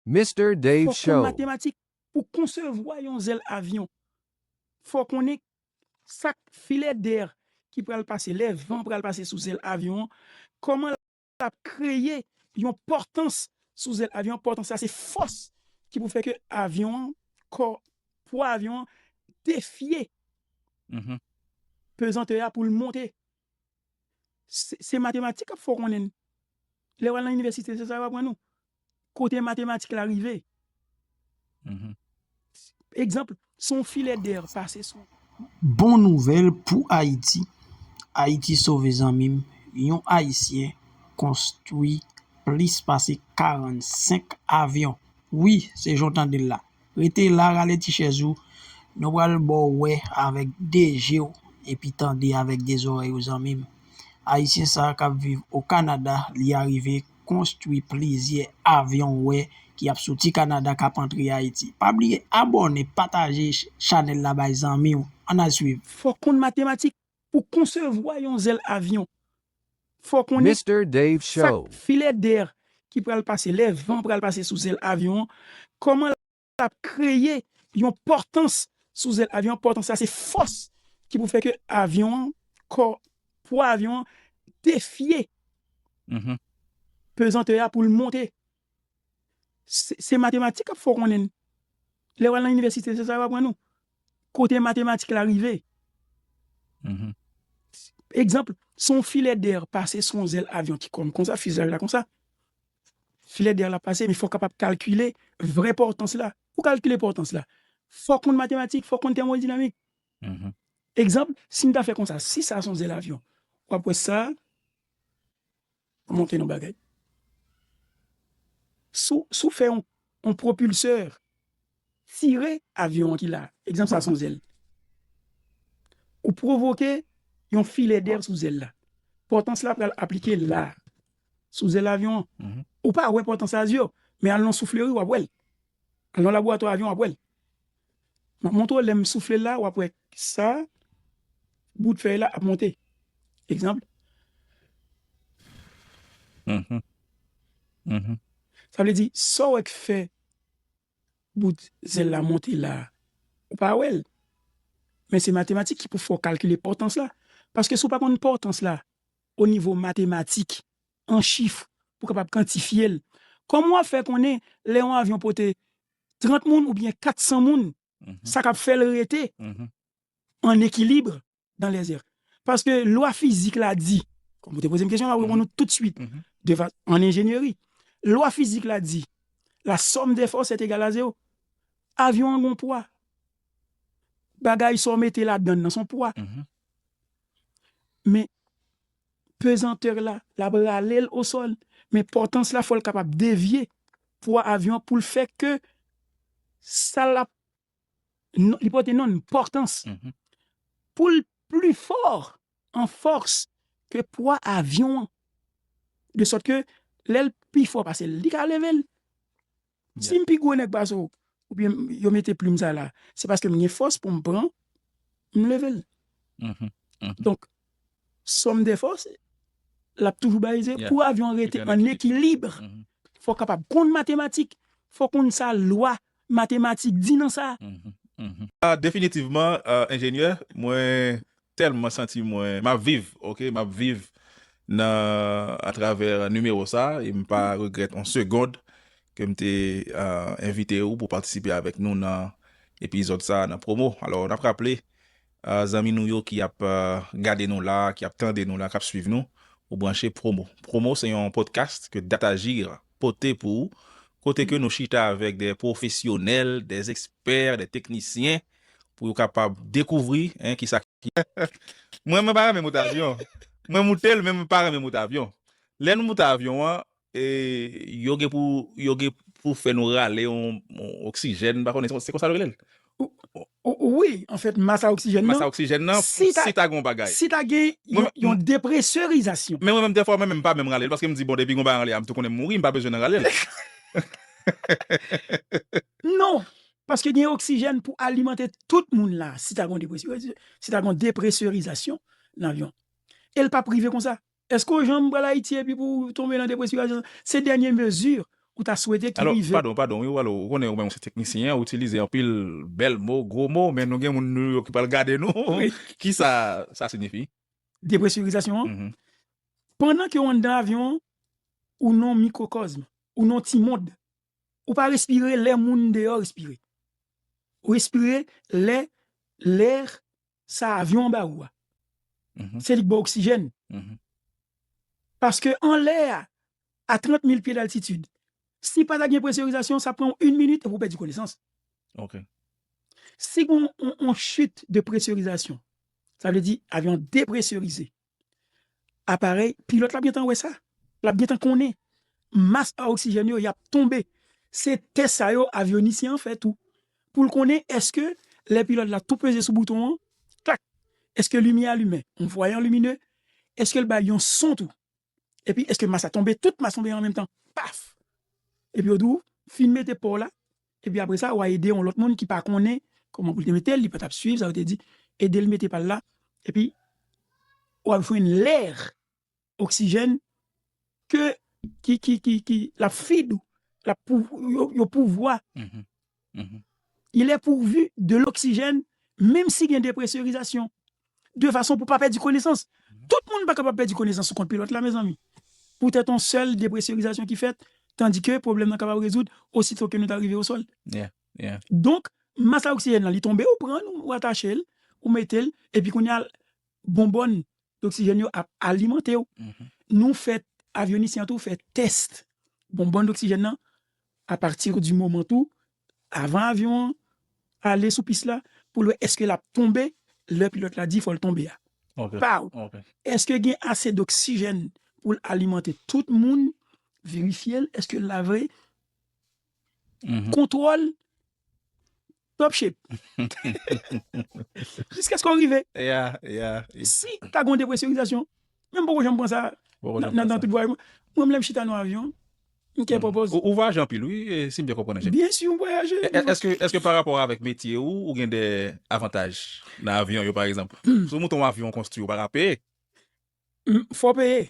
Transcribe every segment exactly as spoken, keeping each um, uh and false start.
Mister Dave Fò w konn Show. Matematik pou konsevwa yon zèl avyon. Fò w konnen sa k filè dè ki pral pase, lè van pral pase sou zèl avyon an, kòman l ap kreye yon pòtans sou zèl avyon an. Pòtans la se fòs ki pou fè ke avyon an, kò, pwa avyon an defye Mhm. pezantè a pou l monte. Se se matematik k ap fè w konnen l. Lè w al nan inivèsite, se sa yo aprann ou. Kote matematik la rive. Mhm. Egzanp, se yon filè dè pase sou. Bon nouvèl pou Ayiti. Ayiti sove zanmi m. Yon Ayisyen konstwi plis pase karannsenk avyon. Wi, se jan w tande l la. Rete la, rale ti chèz ou. Nou pral ba w wè avèk de je w epi tande avèk de zòrèy ou, zanmi m. Ayisyen sa a k ap viv o Kanada, li arive konstwi plizyè avyon wè ki ap soti Kanada k ap antre Ayiti. Pa bliye abòne, pataje ch- chanèl la bay zanmi w. Ann al swiv. Fò w konn matematik pou konsevwa yon zèl avyon. Fò w konnen Mister Dave sa Show. Filè dè ki pral pase, lè van pral pase sou zèl avyon an, kòman l ap kreye yon pòtans sou zèl avyon an. Pòtans la se fòs ki pou fè ke avyon an, kò, pwa avyon an defye Mhm. pezantè a pou l monte. Se se matematik k ap fè w konnen l. Lè w al nan inivèsite, se sa yo aprann ou. Kote matematik la rive. Mhm. Egzanp, se yon filè dè pase sou yon zèl avyon ki kòm konsa, fizaj la konsa. Filè dè la pase, men fò w kapab kalkile vrè pòtans la. Pou kalkile pòtans la, fò w konn matematik, fò w konn tèmodinamik. Mhm. Egzanp, si m ta fè konsa, si sa se yon zèl avyon, w ap wè sa monte nan bagay. Si w si w fè yon, yon pwopilsè tire avyon an ki la, egzanp sa se yon zèl, ou pwovoke yon filè dè sou zèl la. Pòtans la pral aplike la, sou zèl avyon an. Mhm. Ou pa wè pòtans la a zye w, men al nan soufleri, w ap wè l. Al nan laboratwa avyon, w ap wè l. M ap montre w lè m soufle l la, w ap wè sa, bout fèy la ap monte. Egzanp, Mhm. Mhm. sa vle di, sa w wè k fè bout zèl la monte la, ou pa wè l. Men se matematik ki pou fè w kalkile pòtans la. Paske si w pa konn pòtans la, o nivo matematik, an chif, pou w kapab kantifye l, kòman w ap fè konnen lè yon avyon pote trant moun oubyen katsan moun, Mhm. sa k ap fè l rete Mhm. an ekilib dan lèzè? Paske lwa fizik la di, kòm ou te poze m kesyon la, ou reponn ou toutswit, Mhm. de fa- an enjenyeri, lwa fizik la di, la somme des forces est égale à zéro. Avyon an gon pwa. Bagay sa w mete ladan l nan se yon pwa. Mhm. Men pezantè la, l ap rale l osòl. Men pòtans la, fò l kapab devye pwa avyon an pou l fè ke sa l ap, non, li pote non pòtans. Mhm. Pou l pli fò an fòs ke pwa avyon an. De sòt ke lè l pi fò pase l, li ka leve l. Si m pi gwo nèg pase w, oubyen yo mete plim sa la, se paske m gen fòs pou m pran, m leve l. Mhm. Mhm. Donk, somme des forces, l ap toujou bayize. Yeah. Pou avyon an rete Rete an an ekilib. ekilib, Mhm. Fò w kapab konn matematik. Fò w konn sa lwa matematik di nan sa. Mhm. Mhm. Ah, definitivman, ah, enjenyè, mwen tèlman santi mwen, m ap viv, ok, m ap viv nan, atravè nimewo sa, e m pa regrèt yon segonn ke m te, ah, envite ou pou patisipe avèk nou nan epizòd sa, nan pwomo. Alò, n ap raple, ah, zanmi nou yo ki ap, ah, gade nou la, ki ap tande nou la, k ap swiv nou, ou branche Pwomo. Pwomo, se yon podcast ke Datagir pote pou ou, kote ke nou chita avèk de pwofesyonèl, de ekspè, de teknisyen, pou yo kapab dekouvri, en, kisa ki. Mwen, mwen pa renmen moute avyon. Mwen moute l, men mwen pa renmen moute avyon. Lè nou moute avyon an, e, yo gen pou, yo gen pou fè nou rale yon, yon oksijèn, m pa konnen, se, se konsa yo rele l? O- Wi, anfèt, mas a oksijèn Mas nan. a oksijèn nan, Si ta- si ta gen yon bagay. Si ta gen Mwen- yon, yon depresyonizasyon. Men mwen menm, dèfwa, mwen menm pa menm rale l, paske m di, bon, depi yon bagay anlè a, m tou konnen m mouri, m pa bezwen nan rale l. Non, paske gen oksijèn pou alimante tout moun la, si ta gen depresyonizasyon, si ta gen depresyonizasyon nan avyon. E l p ap rive konsa. Èske w janm pral Ayiti epi pou w tonbe nan depresyonizasyon? Se dènye mezi ou ta swete ki rive. Alò, padon, padon, wi, ou konnen ou menm se teknisyen, ou itilize anpil bèl mo, gwo mo, men nou gen moun nou yo ki pral gade nou. Kisa sa siyifi? Depresyorizasyon an. Pandan ke w anndan avyon an, ou nan yon mikwokòzm, ou nan yon ti mond. Ou pa respire lè moun deyò respire. Ou respire lè, lè sa avyon an ba ou a. Se li k ba w oksijèn. Paske anlè a, a trant mil pye d'altitid, si pa ta gen presyorizasyon, sa pran w yon minit epi w pèdi konesans. Si gen yon, yon chit de presyorizasyon, sa vle di avyon an depresyorize. Aparèy, pilòt la ap gentan wè sa. L ap gentan konnen mas a oksijèn yo, y ap tonbe. Se tès sa yo avyonisyen an fè tou. Pou l konnen èske lè pilòt la tou peze sou bouton an, klak, èske limyè a limen, yon vwayan limine, èske l bay yon son tou. Epi èske mas la tonbe, tout mas tonbe an menm tan. Paf! Epi yo di w, fin mete pa w la, epi apre sa, w a ede yon lòt moun ki pa konnen kòman pou l te mete l, li pa t ap swiv sa yo te di, ede l mete pa l la, epi w ap jwenn lè oksijèn ke, ki, ki, ki, ki, l ap fid ou, l ap pou, yo, yo pouvwa. Il est pourvu de l'oxygène, menm si gen depresyorizasyon. De fason pou pa pèdi konesans. Tout moun pa kapab pèdi konesans sou kont pilòt la, mezanmi. Poutèt yon sèl depresyorizasyon ki fèt, tandike pwoblèm nan kapab rezoud osito ke nou ta rive osòl. Donk, mas a oksijèn nan, li tonbe, ou pran l, ou atache l, ou mete l, epi kounye a, bonbòn doksijèn yo ap alimante w. Nou fè, avyonisyen an tou fè tès bonbòn doksijèn nan apati di moman tou, avan avyon an ale sou pis la, pou l wè èske l ap tonbe lè pilòt la di fò l tonbe a. Pa w. Èske gen ase doksijèn pou l alimante tout moun, verifye l, èske l la vre, kontwòl, top shape. Jiskaske w rive. Si ta gen yon depresyorizasyon, men m poko janm pran sa nan tout vwayaj mwen. Mwen, lè m chita nan avyon, m kè pòpòz. Ou vwayaje anpil, wi, si m byen konprann. Byen si, m vwayaje. Èske, èske pa rapò avèk metye ou, ou gen de avantaj nan avyon yo, pa egzanp? Si w monte yon avyon konstwi, ou pa ka peye? Fò w peye.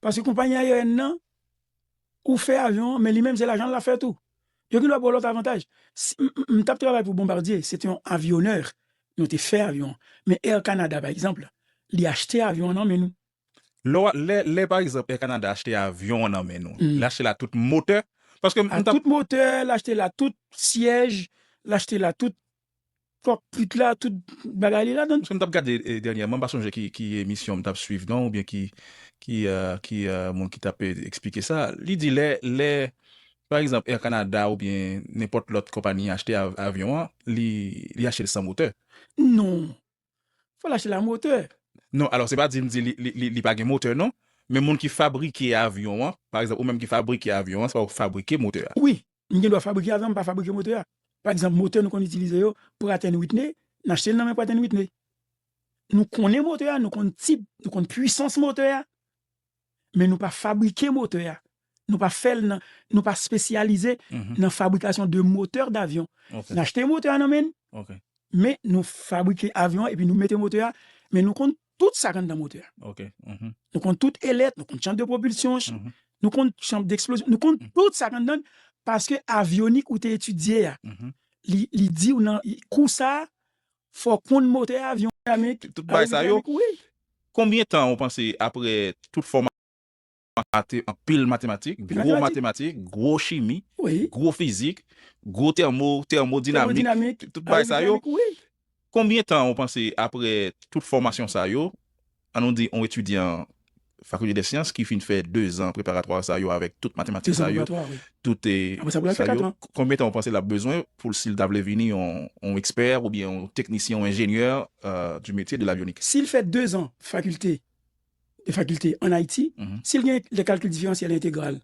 Paske konpayi ayeryèn nan, ou fè avyon an, men li menm se lajan l ap fè tou. Yo gen dwa ba w lòt avantaj. M t ap travay pou Bombardier, se te yon avyonè, nou te fè avyon an. Men Air Canada, pa egzanp, li achte avyon an nan men nou. Lè, lè, lè pa egzanp, Air Canada achte avyon an nan men nou, l achte la tout motè. Paske m t ap. Tout motè, l achte la tout syèj, l achte la tout kòkpit la, tout bagay li ladan. Paske m t ap gade dènyèman, m pa sonje ki, ki emisyon m t ap swiv non, oubyen ki, ki, ki moun ki t ap eksplike sa. Li di lè, lè, pa egzanp, Air Canada oubyen nenpòt lòt konpayi achte avyon an, li, li achte l san motè. Non. Fò l achte la motè. Non, alò, se pa di m di li, li, li, li pa gen motè, non. Men moun ki fabrike avyon an, pa egzanp, ou menm ki fabrike avyon an, se pa ou k fabrike motè a. Wi, m gen dwa fabrike avyon, m pa fabrike motè a. Pa egzanp, motè nou konn itilize yo, Pratt and Whitney, n achte l nan men Pratt and Whitney. Nou konnen motè a, nou konn tip, nou konn pwisans motè a. Men nou pa fabrike motè a. Nou pa fè l nan, nou pa espesyalize nan fabrikasyon de motè davyon. N achte motè a nan men n, men nou fabrike avyon an epi nou mete motè a, men nou konn tout sa k anndan motè a. Nou konn tout elèt, nou konn chanm de pwopilsyon, nou konn chanm deksplozyon, nou konn tout sa k anndan l, paske avyonik ou te etidye a, li, li di w nan kou sa a, fò w konn motè avyon. Tout bagay sa yo, konbyen tan ou panse apre tout fòmasyon, anpil matematik, gwo matematik, gwo chimi, gwo fizik, gwo tèmo, tèmodinamik, tout bagay sa yo, konbyen tan ou panse apre tout fòmasyon sa yo, an nou di yon etidyan Faculté des Sciences ki fin fè dezan preparatwa sa yo avèk tout matematik sa yo, tout sa yo, konbyen tan ou panse l ap bezwen pou l, si l ta vle vini yon, yon ekspè oubyen yon teknisyen, yon enjenyè du métier de l'avionique? Si l fè dezan fakilte, de fakilte an Ayiti, si l gen les calculs différentiels et intégrales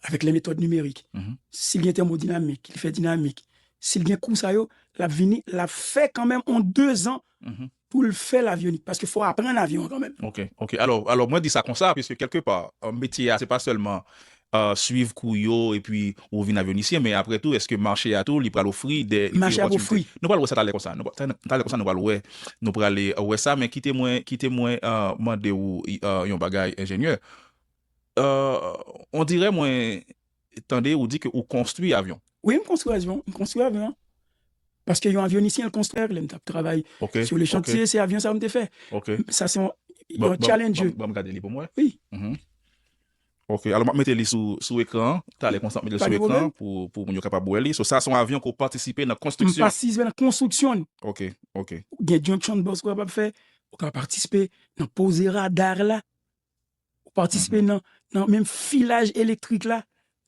avec les méthodes numériques, si l gen tèmodinamik, li fè dinamik, si l gen kou sa yo, l ap vini, l ap fè kanmenm yon dezan pou l fè lavyonik, paske fò w aprann avyon an kanmenm. Ok, ok. Alò, alò, mwen di sa konsa, piske kèlkepa, metye a, se pa sèlman swiv kou yo, epi ou vin avyonisyen, men apre tou, èske mache a tou, li pral ofri de opòtinite? Nou pral wè sa talè konsa. Nou, talè konsa, nou pral wè, nou pral wè sa, men kite mwen, kite mwen mande ou yon bagay, enjenyè. On dirè mwen, tande ou di ke ou konstwi avyon. Wi, m konstwi avyon. M konstwi avyon. Paske yon avyonisyen, l konstwi. Lè m t ap travay Ok. sou le chantier, se avyon sa m te fè. Ok. Sa se yon, Bon, yon challenge. Ban m gade li pou mwen. Wi. Mhm. Ok, alò m ap mete li sou, sou ekran an. Talè konsa m ap mete li Pa sou gen ekran pwoblèm. Pou, pou moun yo kapab wè li. So sa se yon avyon ke w patisipe nan M konstriksyon. patisipe nan konstriksyon. Ok, ok. Gen junction box ou kapab fè. Ou ka patisipe nan poze radar la. Ou patisipe Mhm. nan, nan menm filaj elektrik la.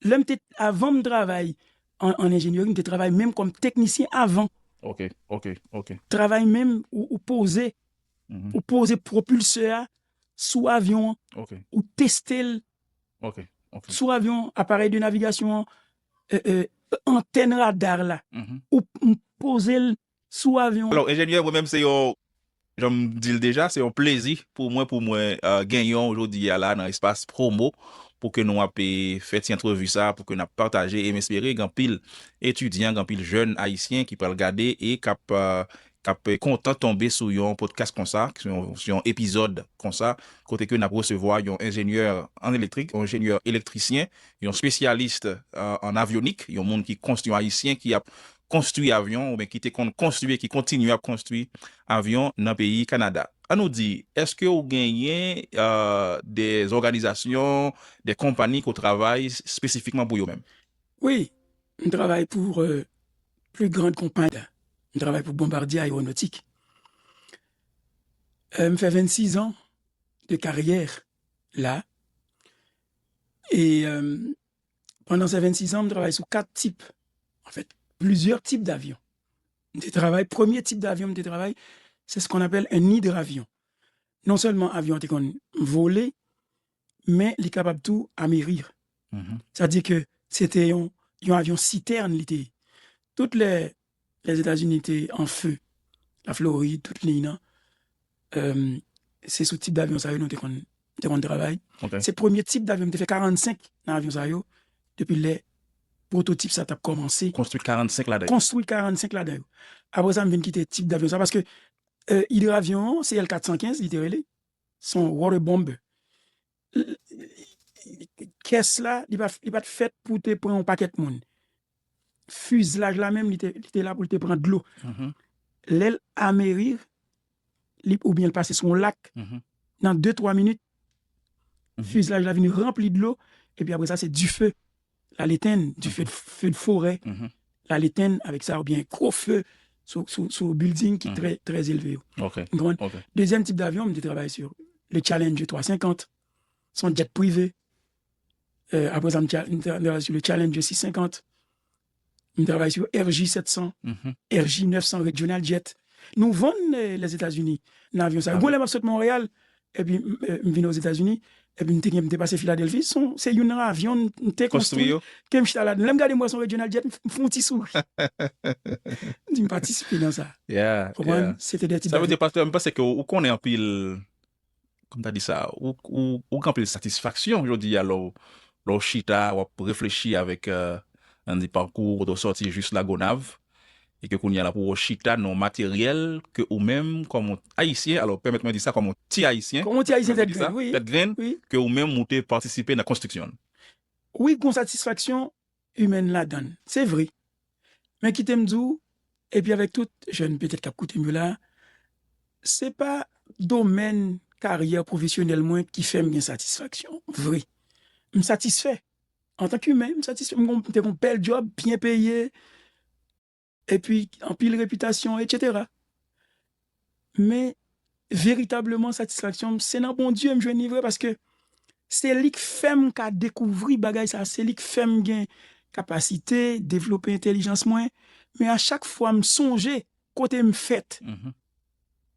Lè m te, avan m travay an, an enjenyeri, m te travay menm kòm teknisyen avan. Ok, ok, ok. Travay menm ou, ou poze, Mhm. ou poze pwopilsè a sou avyon an, Ok, ou teste l ok, ok. sou avyon, aparèy de navigasyon an, euh, euh, antèn radar la, Mhm. ou m poze l sou avyon an. Alò, enjenyè, mwen menm se yon, jan m di l deja, se yon plezi pou mwen, pou mwen euh, genyen w jodi a la nan espas Promo, pou ke nou ap eh, fè ti antrevi sa, pou ke n ap pataje, e m espere gen anpil etidyan, gen anpil jèn ayisyen ki pral gade e k ap euh, k ap eh, kontan tonbe sou yon podcast konsa, sou yon, sou yon epizòd konsa, kote ke n ap resevwa yon enjenyè an elektrik, yon enjenyè elektrisyen, yon espesyalis euh, an avyonik, yon moun ki konstwi, yon ayisyen ki ap konstwi avyon, oubyen ki te konn konstwi e ki kontinye ap konstwi avyon nan peyi Kanada. An nou di, èske ou genyen euh, de òganizasyon, de konpani ke w travay espesifikman pou yo menm? Wi, m travay pou euh, pli gran konpay la. M travay pou Bombardier Aéronautique. Euh, m fè vennsis an de karyè la. E euh, pandan se vennsis an, m travay sou kat tip, anfèt, plizyè tip davyon. M te travay, premye tip davyon m te travay, se ce qu'on appelle un hydravion. Non sèlman avyon an te konn vole, men li kapab tou ameri. Mhm. Sa di ke se te yon, yon avyon sitèn li te ye. Tout lè Lèzetazini te an fe, la Florid, tout liy nan, euh, se sou tip davyon sa yo nou te konn, te konn travay. Ok. Se premye tip davyon, m te fè karannsenk nan avyon sa yo, depi lè pwototip sa t ap kòmanse. Konstwi karannsenk ladan yo. Konstwi karannsenk ladan yo. Apre sa, m vin kite tip davyon sa, paske euh, idravyon an, se L kat san kenz, li te rele. Se yon water bomber. L- Kès la, li pa, li pa t fèt pou te pran yon pakèt moun. Fizilaj la menm, li te, li te la pou l te pran dlo. Mhm, Lè l ameri, li, oubyen l pase sou yon lak, mhm. Nan de twa minit, Mhm. fizilaj la vin ranpli dlo, epi apre sa, se dife. L al etenn, dife, fe de forè, Mhm. l al etenn avèk sa, oubyen gwo fe sou, sou, sou building ki Mhm. trè, trè elve yo. Ok, Ou konprann? ok. Dezyèm tip davyon, m te travay sou le Challenger twa san senkant, se yon jet prive. Euh, apre sa, m te, m te travay sou le Challenger sis san senkant. M travay sou R J sèt san, Mhm. R J nèf san Regional Jet. Nou vann euh, Lèzetazini nan avyon sa. Ah Gon wi. Lè m ap sot Monreyal, epi m euh, m vin Ozetazini, epi m te gen, m te pase Filadèlfi, se yon- se youn nan avyon m te Konstwi konstwi, yo. ke m chita ladan. Lè m gade m wè se yon Regional Jet, m f- m fè yon ti souri. M di m patisipe nan sa. Yeah, Konprann? yeah. Se te de ti Sa vle bagay. di, pastè, m panse ke ou konnen anpil, kòm ta di sa, ou, ou, ou gen anpil satisfaksyon jodi a lè w, lè w chita, w ap reflechi avèk, euh, ann di, pakou kote w sòti jis Lagonav, e ke kounye a la pou w chita nan yon materyèl ke ou menm, kòm yon Ayisyen, alò, pèmèt mwen di sa, kòm yon ti Ayisyen, Kòm yon ti Ayisyen mwen tèt di sa, grenn, wi. Tèt grenn, Wi. Ke ou menm ou te patisipe nan konstriksyon l. Wi, gon satisfaksyon imèn ladan l. Se vre. Men kite m di w, epi avèk tout jèn petèt k ap koute m yo la, se pa domèn karyè pwofesyonèl mwen ki fè m gen satisfaksyon. Vre. M satisfè. Antanke imen, m satisfè. M gon- m te gon bèl djòb, byen peye, epi anpil repitasyon, etsetera. Men, veritableman, satisfaksyon m, se nan Bondye m jwenn li vre, paske se li k fè m ka dekouvri bagay sa, se li k fè m gen kapasite, devlope entèlijans mwen. Men a chak fwa m sonje kote m fèt, Mhm.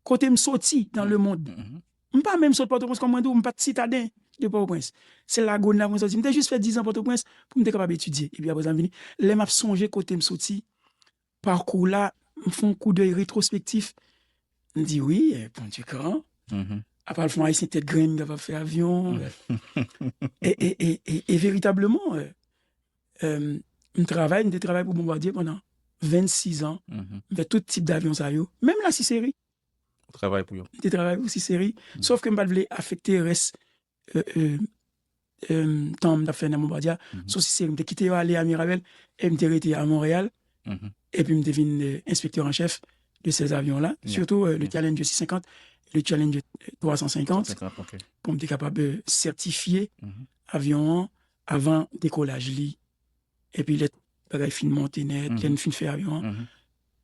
kote m soti nan le mond. Mhm. M pa menm sot Pòtoprens, kòm mwen di w, m pa t sitaden de Pòtoprens. Se Lagonav mwen soti. M te jis fè diz an Pòtoprens pou m te kapab etidye. Epi apre sa, m vini. Lè m ap sonje kote m soti, pakou la, m fè yon koudèy retwospektif. M di, wi, eh, Bondye gran. Mhm. Apa l fè yon Ayisyen tèt grenn kapab fè avyon. Eh. E, e, e, e, e veritableman, eh, eh, m travay, m te travay pou Bombardier pandan vennsis an. Mhm. M fè tout tip davyon sa yo. Menm la, Siseri. Ou travay pou yo. M te travay pou Siseri. Mhm. Sof ke m pa t vle afekte rès euh, euh, euh, tan m t ap fè nan Bombardier, Mhm. sou sis seri, m te kite yo ale a Mirabel, e m te rete a Montréal, Mhm. epi m te vin euh, inspecteur en chef de ces avions-là, Yeah. surtout euh, le Yeah. Challenger six cent cinquante, le Challenger trois cent cinquante, Cent cinquante, ok. pou m te kapab euh, sètifye Mhm. avyon an avan dekolaj li. Epi lè bagay fin monte nèt, Mhm. lè n fin fè avyon an, Mhm.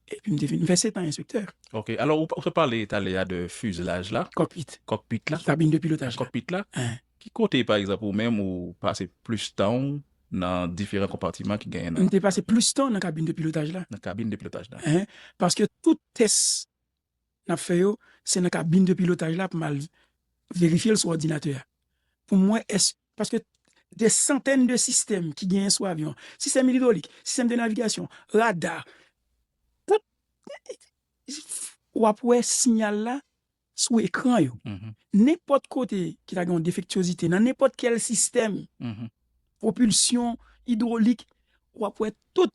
epi m te vin, m fè sèt an enspektè. Ok. Alò, ou, ou te pale talè a de fizilaj la, Cockpit, cockpit la, kabin de pilotaj la. Cockpit la. Hein. Ki kote, pa egzanp, ou menm ou pase plis tan ou nan diferan konpatiman ki genyen M nan, te pase plis tan nan kabin de pilotaj la. nan kabin de pilotaj la? Hein? Paske tout tès n ap fè yo, se nan kabin de pilotaj la pou m al verifye l sou òdinatè a. Pou m wè, èske, paske de santèn de sistèm ki genyen sou avyon, sistèm idwolik, sistèm de navigasyon, rada, tout, w ap wè siyal la sou ekran yo. Mhm. Nenpòt kote ki ta gen yon defektyozite, nan nenpòt kèl sistèm, Mhm. pwopilsyon idwolik, w ap wè tout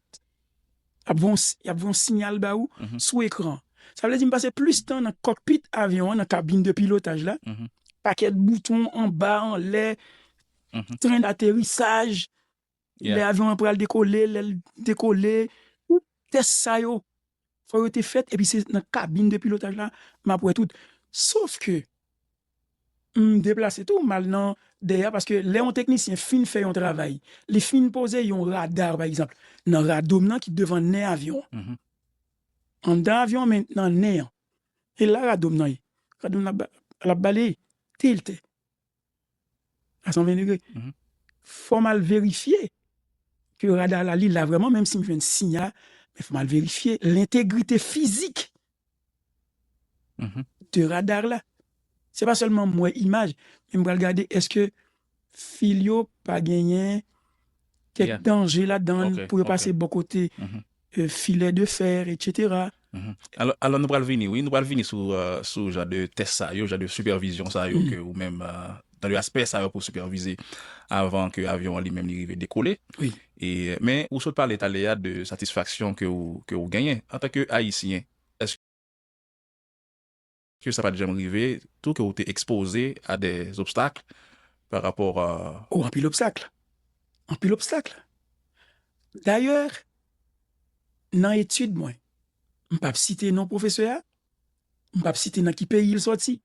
ap voye yon s- y ap voye yon siyal ba ou Mhm. sou ekran. Sa vle di m pase plis tan nan kòkpit avyon an, nan kabin de pilotaj la, Mhm. pakèt bouton anba, anlè, Mhm. tren daterisaj, Yeah. lè avyon an pral dekole, lè l dekole, tout tès sa yo, fò yo te fèt, epi se nan kabin de pilotaj la, m ap wè tout. Sof ke, m deplase tou, m al nan dèyè, paske lè yon teknisyen fin fè yon travay, li fin poze yon rada, pa egzanp, nan rado m nan ki devan nen avyon an. Mhm. Anndan avyon an, men nan nen an. E la rado m nan ye. Rado m nan ap ba- l ap baleye. Tilte. A san ven degre. Mhm. Fò m al verifye ke rada la, li la vrèman, menm si m jwenn siyal, men fò m al verifye lentegrite fizik Mhm. de radar la. Se pa sèlman m wè imaj, men m pral gade èske fil yo pa genyen kèk Yeah. danje ladan l Ok, pou yo ok. Pase bò kote Mhm. euh, filè de fè, etsetera. Mhm. Alò, alò, nou pral vini, wi, nou pral vini sou, euh, sou jan de tès sa yo, jan de sipèvizyon sa yo Mm. ke ou menm, euh, jan de aspè sa yo pou sipèvize avan ke avyon an li menm li rive dekole. Wi. E, men ou sot pale talè a de satisfaksyon ke ou, ke ou genyen antanke Ayisyen. Èske sa pa t janm rive tou ke ou te ekspoze a de obstak pa rapò a O, anpil obstak. Anpil obstak. Dayè, nan etid mwen, m p ap site non pwofesè a, m p ap site nan ki peyi l sòti,